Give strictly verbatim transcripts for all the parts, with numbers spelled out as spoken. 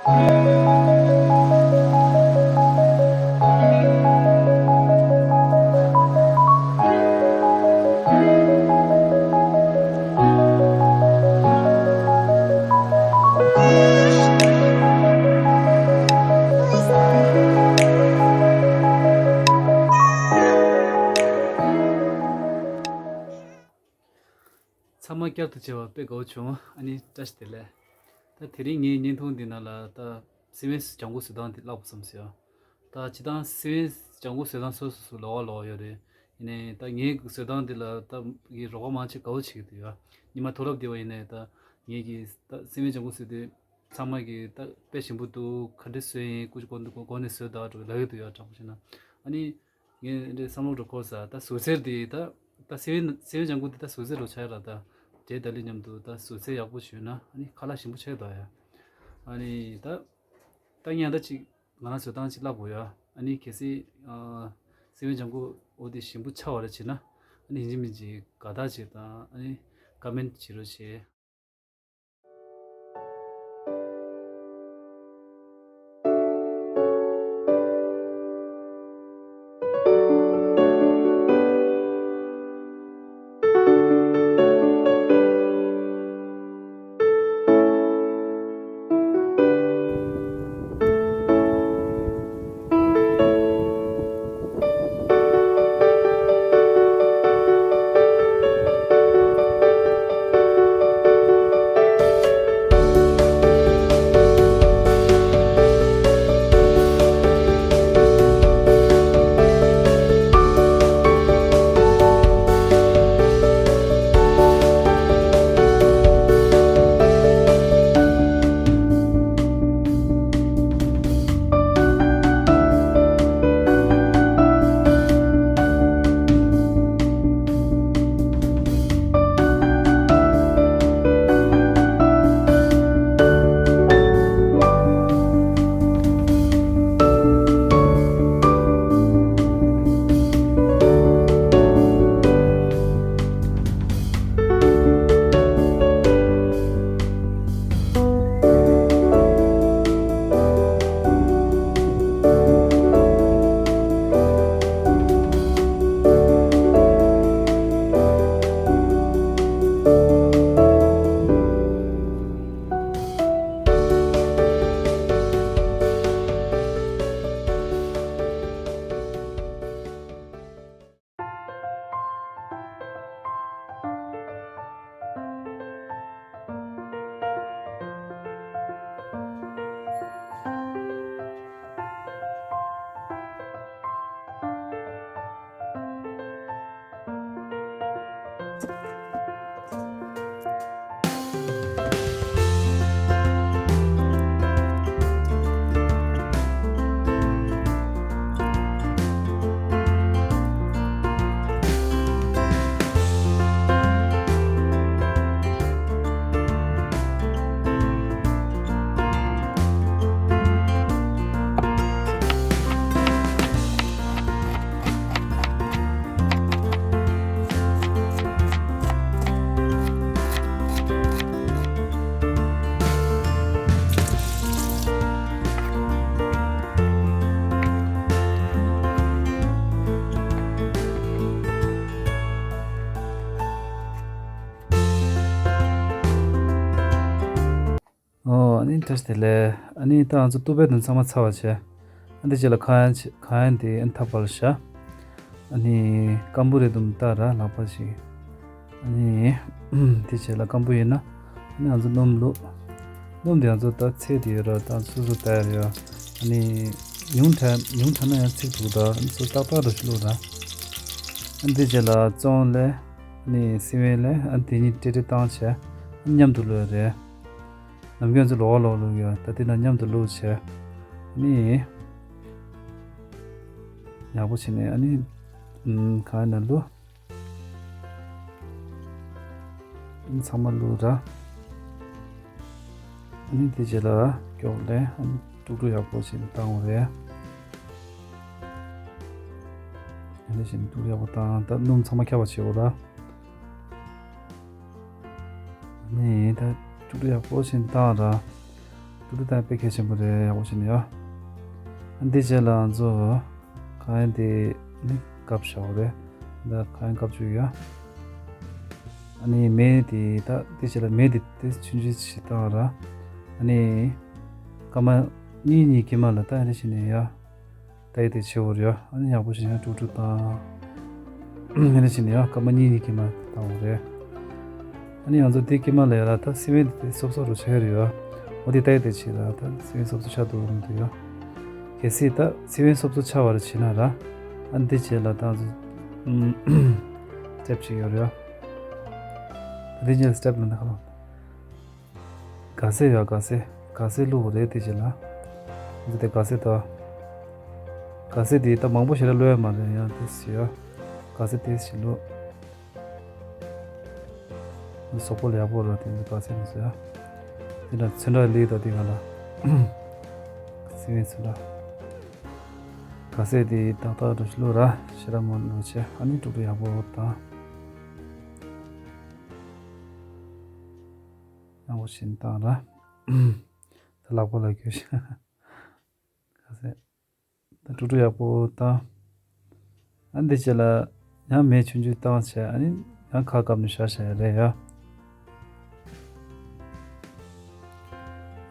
ཚང་མ་བསྐྱར་དུ་མཇལ་བ་དཔེ་དགའ་བོ་བྱུང་། ཨ་ནི་བཀྲ་ཤིས་བདེ་ལེགས། ད་དེ་རིང་ངའི་བརྙན་ཐུང་འདི་ནང་ལ་ད་སེམས་དཔའི་ལྗང་གུ་བཟོ་སྟངས་འདི་བཀླགས་པ་བསམ་སོང་། ད་སྤྱིར་བཏང་སེམས་དཔའི་ལྗང་གུ་བཟོ་སྟངས་སོ་སོ་སོ་ལོགས་ཀ་ལོགས་ཀ་ཡོད་རེད། ཡིན་ནའི་ད་ངའི་བཟོ་སྟངས་འདི་ལ་ད་ངའི་རོགས་པ་མང་ཆེ་དགའ་བོ་བྱེད་ཀྱི་འདུག་ཡ། ཉི་མ་མཐོ་སློབ་བསྡད་པ་ཡིན་ནའི་ད་ངེད་ཀྱིས་ད་སེམས་དཔའི་ལྗང་གུ་བཟོས་དུས་ཚང་མ་གིས་ད་དཔེ་ཞིམ་པོ་འདུག་ག་འདྲ་བཟོས་ཡིན། སྐུ་མཁྱེན་འགོ་ནས་བཟོས་དང་འགྲོ་ལབ་ཀྱི་འདུག་ཡ། དྲང་པོ་བཤད་ན། ཨ་ནི་ངས་འདི་བསམ་བློ་འགྲོ་འཁོར་ས། ད་བཟོ་རྩལ་འདི་ད་ད་སེམས་དཔའི་སེམས་དཔའི་ལྗང་གུ་འདི་ད་བཟོ་རྩལ་རུ་ཆགས་ལ། ད་དེ་ད་ལི་མཉམ་དུ་ད་བཟོ་རྩལ་ཡག་པོ་བྱུང་ན་ཨ་ནི་ཁ་ལག་ཞིམ་པོ་ཆགས་འདུག་ཡ། ཨ་ནི་ད་ད་ངས་ད་ཅིག་ང་རང་བཟོ་སྟངས་ཅིག་བསླབ་དགོས་ཡ། ཨ་ནི་གལ་སྲིད་ཨ་སེམས་དཔའི་ལྗང་གུ་འོ་དེ་ཞིམ་པོ་ཆགས་པ་རེད་བྱས་ན། ཨ་ནི་ཡིན་གཅིག་མིན་གཅིག་དགའ་རྟགས་ཅིག་དང་ཨ་ནི་ཀ་མེན་བྱེད་རོགས་བྱེད། ཨོ། ཨ་ནི་བཀྲ་ཤིས་བདེ་ལེགས། ཨ་ནི་ད་ང་ཚོ་ཏུ་པའི་དུམ་ཚང་མ་ཚར་བ་བྱས། ཨ་འདི་རྗེས་ལ་ཁ་ཡན་ཁ་ཡན་དེ་ཨ་ནི་ཐག་པར་བཞག་ཨ་ནི་སྐམ་པོ་རེ་དུམ་བཏགས་ར་ལག་པ་ཞིག་ཨ་ནི་དེ་རྗེས་ལ་སྐམ་པོ་ཡིན་ན་ཨ་ནི་ང་ཚོ་སྣུམ་བླུགས། སྣུམ་དེ་ང་ཚོ་ད་ཚད་དེ་ཡོད་ར། ད་སོ་སོ་ལྟ་ཡ་རེད་ཡ། ཨ་ནི་ཉུང་དྲགས་ཉུང་དྲགས་ན་ཡང་ཚིག་འདུག་ད་ཨ་ནི་སོ་ཏག་ཏག་འདྲ་ཞིག་བླུགས་ར། ཨ་ནི་དེ་རྗེས་ལ་བཙོང་ལས། ཨ་ནི་སེམས་དཔའི་ལས་ཨ་ནི་དེ་གཉིས་སྤྲེལ་སྤྲེལ་བཏང་བྱས་ཨ་ནི་མཉམ་དུ་བླུགས་ཡ་རེད། ནམ་རྒྱུན་ཚོ་ལོགས་ལོགས་ལུག་ཡ། ད་དེ་ན་མཉམ་དུ་ལུག་བྱས། ཨ་ནི་ཡག་པོ་བྱས་ནས་ཨ་ནི་ཨམ་གང་ཡིན་ན་ལུ། ཨ་ནི་ཚང་མ་ལུག་ར། ཨ་ནི་དེ་རྗེས་ལ་སྐྱོགས་ལས་ཨ་ནི་དཀྲུག་དཀྲུག་ཡག་པོ་བྱས་ནས་བཏང་བ་རེད། ཨ་ནི་བྱས་ནས་དཀྲུག་ཡག་པོ་བཏང་། ད་སྣུམ་ཚང་མ་ཁྱབ་པ་བྱེད་དགོས་ར། ནི་ད་དཀྲུག་དཀྲུག་ཡག་པོ་བྱས་བཏང་ར། ཏུ་ཏུ་དང་དཔེ་གལ་ཆེན་པོ་རེད། ཡག་པོ་བྱས་ནས་ཡ། ཨ་འདི་རྗེས་ལ་ང་ཚོ་གང་ཡིན་དེ་ནི་བཀབ་བཞག་པ་རེད། འདི་གང་ཡིན་བཀབ་བཅུག་ཡ། ཨ་ནི་མེ་དེ་ད་དེ་རྗེས་ལ་མེ་དེ་དེ་ཆུང་ཆུང་ཞིག་བཏང་ར། ཨ་ནི་སྐར་མ་གཉིས་གཉིས་ཀྱི་མ་ལ་ད་ཨ་ནི་བྱས་ནས་ཡ། ད་ཡི་དེ་བྱེད་འོར་ཡ། ཨ་ནི་ཡག་པོ་བྱས་ནས་དཀྲུག་དཀྲུག་བཏང་། ཨ་ནི་བྱས་ནས་ཡ་སྐར་མ་གཉིས་གཉིས་ཀྱི་མ་བཏང་འོར་རེད། ཨ་ནི་ང་ཚོ་དེ་ཀྱི་མ་ལ་ཡ་ལ་ད་སི་མེན་དེ་སོབ་སོབ་རུ་ཆགས་རེད་ཡ། འོ་དེ་ད་ཡི་དེ་བྱེད་ར། ད་སི་མེན་སོབ་སོབ་ཆགས་འདུག་འོ་དེ་ཡ། གལ་སྲིད་ད་སི་མེན་སོབ་སོབ་ཆགས་པ་ར་བྱེད་ན་ར། ཨ་ནི་དེ་རྗེས་ལ་ད་ང་ཚོ་སི་ཊེབ་ཅིག་ཡོད་རེད་ཡ། ད་དེ་རྗེས་ལ་སི་ཊེབ་ལ་འདི་ག་ལ། ག་ཟེ་ཡ། ག་ཟེ། ག་ཟེ་བླུགས་རེད་དེ་རྗེས་ལ། འདི་དེ་ག་ཟེ་ད། ག་ཟེ་དེ་ད་མང་པོ་ཞེ་དྲག་བླུགས་ཡ་མ་རེད་ཡ། དེ་ཟེ་ཡ། ག་ཟེ་དེ་ཟེ་བླུགས། སོག་པོ་ལ་ཡག་པོ་ར་དེ་ཚོ་ག་ཟེ་མི་ཟེ་ཡ། དེ་འདྲ་ཚོན་ཁྲ་ལི་ད་དེ་ག་ལ། སི་མེན་ཚོན་ཁྲ། ག་ཟེ་དེ་ཏག་ཏག་འགྲོ་ཞིག་བླུགས་ར། ཞེ་དྲག་མ་བླུགས་བྱས། ཨ་ནི་དཀྲུག་དཀྲུག་ཡག་པོ་བཏང་། ཡག་པོ་བྱས་ནས་བཏང་ར། ད་ལག་པ་ལ་རྒྱུ་ཞིག་ག་ཟེ། ད་དཀྲུག་དཀྲུག་ཡག་པོ་བཏང་། ཨ་འདི་རྗེས་ལ་ཡང་མེ་ཆུང་ཆུང་བཏང་བྱས། ཨ་ནི་ཡང་ཁ་བཀབ་ནས་བཞག་བཞག་ཡ་རེད་ཡ།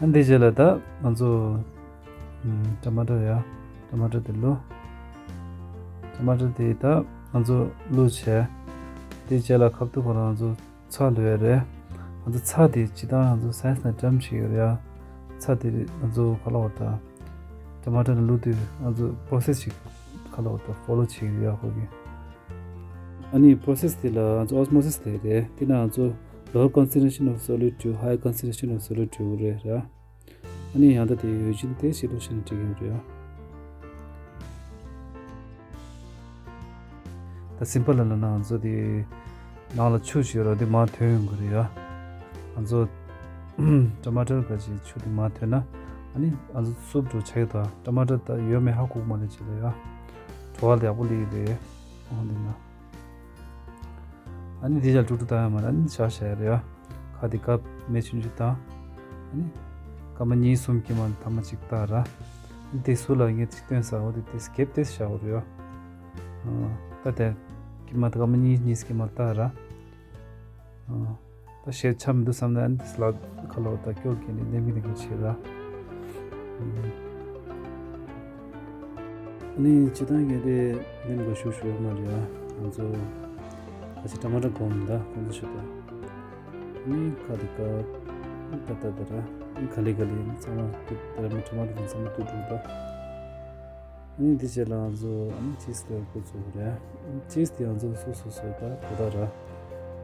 ཨ་འདི་རྗེས་ལ་ད་ང་ཚོ་ཨམ་ཊ་མ་ཊར་ཡ། ཊ་མ་ཊར་དེ་བླུགས། ཊ་མ་ཊར་དེ་ད་ང་ཚོ་བླུགས་བྱས། དེ་རྗེས་ལ་ཁ་ཐུག་ཁོ་རང་ང་ཚོ་ཚྭ་བླུགས་ཡ་རེད། ང་ཚོ་ཚྭ་དེ་སྤྱིར་བཏང་ང་ཚོ་སའེན་སི་ནས་ཊརམ་བྱེད་ཀྱི་ཡོད་རེད་ཡ། ཚྭ་དེ་ང་ཚོ་ག་ལ་བ་ད། ཊ་མ་ཊར་ནང་བླུགས་དུས་ང་ཚོ་པོ་རོ་སེ་སི་ཞིག་ག་ལ་བ་ད་ཕོ་ལོ་བྱེད་ཀྱི་ཡོད་ཡ། ཁོ་གི་ཨ་ནི་པོ་རོ་སེ་སི་དེ་ལ་ང་ཚོ་ཨོ་སི་མོ་སིས་དེ་རེད། དེ་ན་ང་ཚོ་low concentration of solute to high concentration of solute འགྲོ་གི་རེད་ར། ཨ་ནི་ཡང་ད་དེ་འོད་ཆེན་དེ་ཞིག་ཏུ་ཤེས་ནས་འགྲིག་གི་རེད་ཡ། ད་སིམ་པལ་ལ་ལབ་ན་ང་ཚོ་དེ་ནང་ལ་ཆུ་ཞིག་ཡོད་ར། དེ་མར་ཐོན་ཡོང་གི་རེད་ཡ། ང་ཚོ་ཊ་མ་ཊར་ག་ཅིག་ཆུ་དེ་མར་ཐོན་ན་ཨ་ནི་ང་ཚོ་སུབ་འགྲོ་ཆགས་ཡོད། ད་ཊ་མ་ཊར་ད་ཡོད་མེད་ཧ་གོ་གི་མ་རེད་ཅེས་ལ་ཡ། བྲོ་བ་ལ་ཡག་པོ་སླེབས་ཀྱི་རེད། འོ་འདི་ན། ཨ་ནི་དེ་ཅག་དཀྲུག་དཀྲུག་བཏང་ཡ་མ་རེད། ཨ་ནི་བཞག་བཞག་ཡ་རེད་ཡ། ཁ་དེ་བཀབ། མེ་ཆུང་ཆུང་བཏང་། ཨ་ནི་སྐར་མ་གཉིས་གསུམ་གྱི་མ་ཐ་མ་གཅིག་བཏང་ར། ཨ་ནི་དེ་ཟུར་ལ་ངས་ཅིག་སྟོན་ས། འོ་དེ་དེ་སྐེབ་དེ་བཞག་པ་རེད་ཡ། ཨ་ད་དེ་གི་མ་སྐར་མ་གཉིས་གཉིས་ཀྱི་མ་བཏང་ར། ཨ་ད་ཞེ་ཆ་མི་འདུག་བསམ་ན་ཨ་ནི་དེ་ལ་ཁ་ལོ་ད་སྐྱོར་གྱི་ནི་ལེན་གྱི་ནི་གི་བྱེད་ར། ཨ་ནི་སྤྱིར་བཏང་གི་དེ་ལེན་དགོས་ཤུགས་ཤུགས་ཡོད་མ་རེད་ཨ། ང་ཚོ་ཁ་ཤས་ཊ་མ་ཊར་སྒོམ་ད་ཁོང་ཚོ་ཤུགས་ད། ཨ་ནི་ཁ་དེ་ཀ་ད་ད་ད་ར། ཨ་ནི་ག་ལེ་ག་ལེ་ཚང་མ་ཏུ་ད་ར་མ་ཊ་མ་ཊར་ཚང་མ་ཏུ་ཏུ་ད། ཨ་ནི་དེ་རྗེས་ལ་ང་ཚོ་ཨ་ནི་ཅིས་དེ་འགོ་བཙུགས་རེད། ཅིས་དེ་ང་ཚོ་སོ་སོ་སོ་ད་གོ་ད་ར།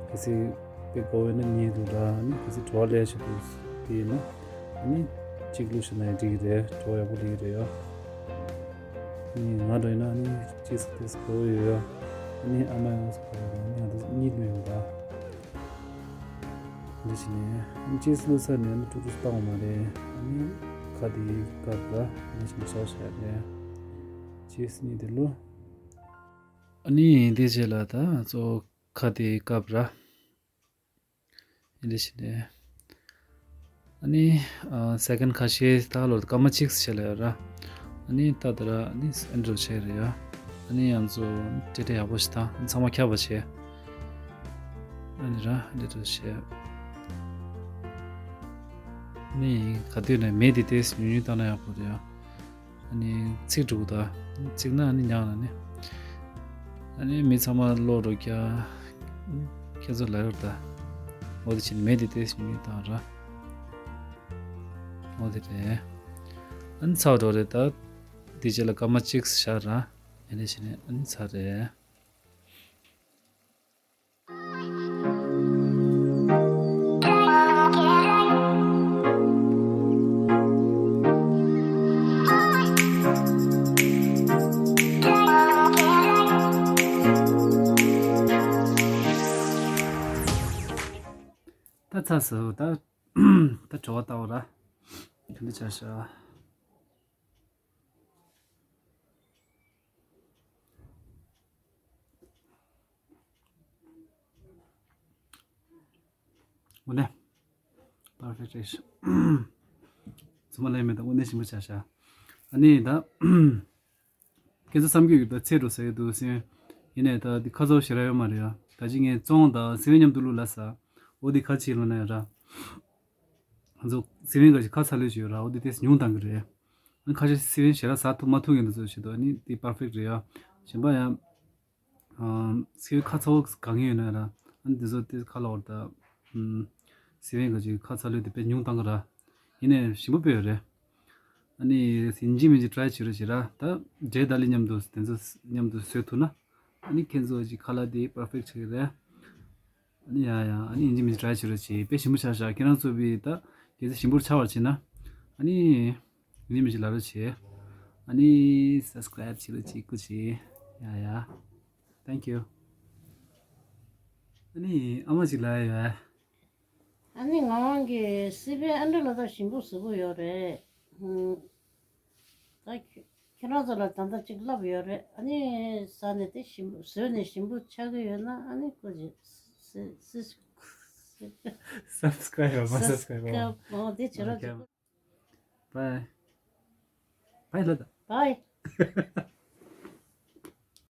གལ་སྲིད་དཔེ་དགའ་བོ་ཡིན་ན་གཉིས་འདུག་ར། ཨ་ནི་གལ་སྲིད་བྲོ་བ་ལས་ཆེ་འདུག་དེ་ཡིན་ན་ཨ་ནི་གཅིག་བླུགས་ཤིག་ན་ཡང་འགྲིག་གི་རེད། བྲོ་བ་ཡག་པོ་སླེབས་ཀྱི་རེད་ཡ། ཨ་ནི་ང་འདྲ་ཡིན་ན་ཨ་ནི་ཅིས་དེ་དགའ་བོ་ཡོད་ཡ། ཨ་ནི་ཨ་མ་ཡང་དགའ་བོ་ཡོད། ཨ་ནི་ང་ད་གཉིས་བླུགས་ཡོང་ད། འདི་བྱས་ནས་ཨ་ནི་ཅིས་བླུགས་ཚར་ནས་ཨ་ནི་ཀྲུག་ཀྲུག་བཏང་བ་མ་རེད། ཨ་ནི་ཁ་དེ་བཀབ་ར། འདི་བྱས་ནས་བཞག་བཞག་ནས་ཅིས་གཉིས་དེ་བླུགས། ཨ་ནི་འདི་རྗེས་ལ་ད་གཙོ་བོ་ཁ་དེ་བཀབ་ར། འདི་བྱས་ནས་ཨ་ནི་ཨ་སེ་ཀན་ཁ་ཤས་ད་ལོ་སྐར་མ་གཅིག་བྱས་ལ་ཡོད་ར། ཨ་ནི་ད་ད་ར་ཨ་ནི་ཨེན་ཌྲོ་བྱས་རེད་ཡ། ཨ་ནི་ང་ཚོ་ཏྲེ་ཏྲེ་ཡག་པོ་ཞིག་བཏང་། ཚང་མ་ཁྱབ་པ་བྱས། ཨ་ནི་ར་འདི་འདྲ་བྱས། ཨ་ནི་ག་དུས་ནས་མེ་འདི་ཏོག་ཙམ་ཉུང་ཉུང་བཏང་ན་ཡག་པོ་རེད་ཡ། ཨ་ནི་ཚིག་འགྲོ་གི་ད། ཚིག་ན་ཨ་ནི་ཉག་ན་ནི། ཨ་ནི་མི་ཚང་མ་ལོག་འགྲོ་རྒྱ། ཁྱེད་ཚོ་ལ་ཡོད་ད། འོ་དེ་ཕྱིན་མེ་འདི་ཏོག་ཙམ་ཉུང་ཉུང་བཏང་ར། འོ་དེ་རེད། ཨ་ནི་ཚར་འགྲོ་རེད་ད། འདི་རྗེས་ལ་སྐར་མ་གཅིག་བཞག་ར། ཨ་ནི་བྱས་ནས་ཨ་ནི་ཚར་རེད། ད་ཚར་སོང་། ད་ད་བྲོ་བ་ལྟ་བུ་ར། ག་འདྲ་ཆགས་ཤག་འོ་ནས། པར་ཕེག་རེད། ཚང་མ་ལེན་མེད་ད་དངོས་གནས་ཞིམ་པོ་ཆགས་ཤག་ཨ་ནི་ད། ཁྱེད་ཚོ་བསམ་གྱི་ཡོད་ད་ཚེ་འགྲོ་ཟེར་གྱི་འདུག་སེ། ཡིན་ནའི་ད་འདི་ཁ་ཚ་བོ་ཞེ་དྲག་ཡོད་མ་རེད་ཡ། ད་ཅི་ངས་བཙོང་དང་སི་ཝེན་མཉམ་དུ་བླུགས་ལ་ཟ། འོ་འདི་ཁ་ཕྱེ་ལོ་ན་ཡ་ར། ང་ཚོ་སི་ཝེན་ག་ཅིག་ཁ་ཚ་ལོས་ཅིག་ཡོད་ར། འོ་འདི་ཏེས་ཉུང་བཏང་གི་རེད། ཨ་ཁ་ཤས་སི་ཝེན་ཞེ་དྲག་ཟ་ཐུབ་མ་ཐུབ་ཡིན་འདུག་ཚོད་བྱེད་དོ། ཨ་ནི་འདི་པར་ཕེག་རེད་ཡ། གཞན་པ་ཡང་། སི་ཝེན་ཁ་ཚ་བོ་གང་ཡོད་ན་ར། ཨ་ནི་འདི་ཚོ་ཏེས་ཁ་ལ་བར་ད། སི་ཝེན་ག་ཅིག་ཁ་ཚ་ལོས་དེ་དཔེ་ཉུང་བཏང་གི་ར། ཡིན་ནའི་ཞིམ་པོ་དཔེ་ཡོད་རེད། ཨ་ནི་ཡིན་གཅིག་མིན་གཅིག་ཊ་རའི་བྱེད་རོགས་བྱེད་ར། ད་ཇེ་ད་ལི་མཉམ་དུ་དེ་ཚོ་མཉམ་དུ་བཟོས་ཐུབ་ན། ཨ་ནི་ཁྱེད་ཚོ་ཅིག་ཁ་ལག་དེ་པར་ཕེག་ཆགས་ཀྱི་རེད། ཨ་ནི་ཡ་ཡ་ཨ་ནི་ཡིན་གཅིག་མིན་གཅིག་ཊ་རའི་བྱེད་རོགས་བྱེད། དཔེ་ཞིམ་པོ་ཆགས་ཤག་ཁྱེད་རང་ཚོ་བི་ད་གལ་སྲིད་ཞིམ་པོ་ཆགས་པར་བྱེད་ན། ཨ་ནི་ཡིན་གཅིག་མིན་གཅིག་ལབ་རོགས་བྱེད། ཨ་ནི་སབ་སི་ཀ་རའིབ་བྱེད་རོགས་བྱེད། སྐུ་མཁྱེན། ཡ་ཡ། Thank you། ཨ་ནི་ཨ་མ་ཅིག་ལབ་ཡ་ཡོད། ཨ་ནི་ང་རང་གི་སི་པན་ཨ་འདྲ་ལ་ད་ཞིམ་པོ་ཟེར་པོ་ཡོད་རེད། ཧུམ། ད་ཁྱེད་རང་ཚོ་ལ་ད་ལྟ་གཅིག་ལབ་ཡོད་རེད། ཨ་ནི་ཟ་ནས་དེ་ཞིམ་པོ་བཟོས་ནས་ཞིམ་པོ་ཆགས་ཀྱི་ཡོད་ན་ཨ་ནི་ཀོ་ཅི་སི་སི་སབ་སི་ཀ་རའིབ་མ་སབ་སི་ཀ་རའིབ་ཨོ་དེ་བྱེད་རོགས་བྱེད། Bye. Bye ལ་ད། Bye.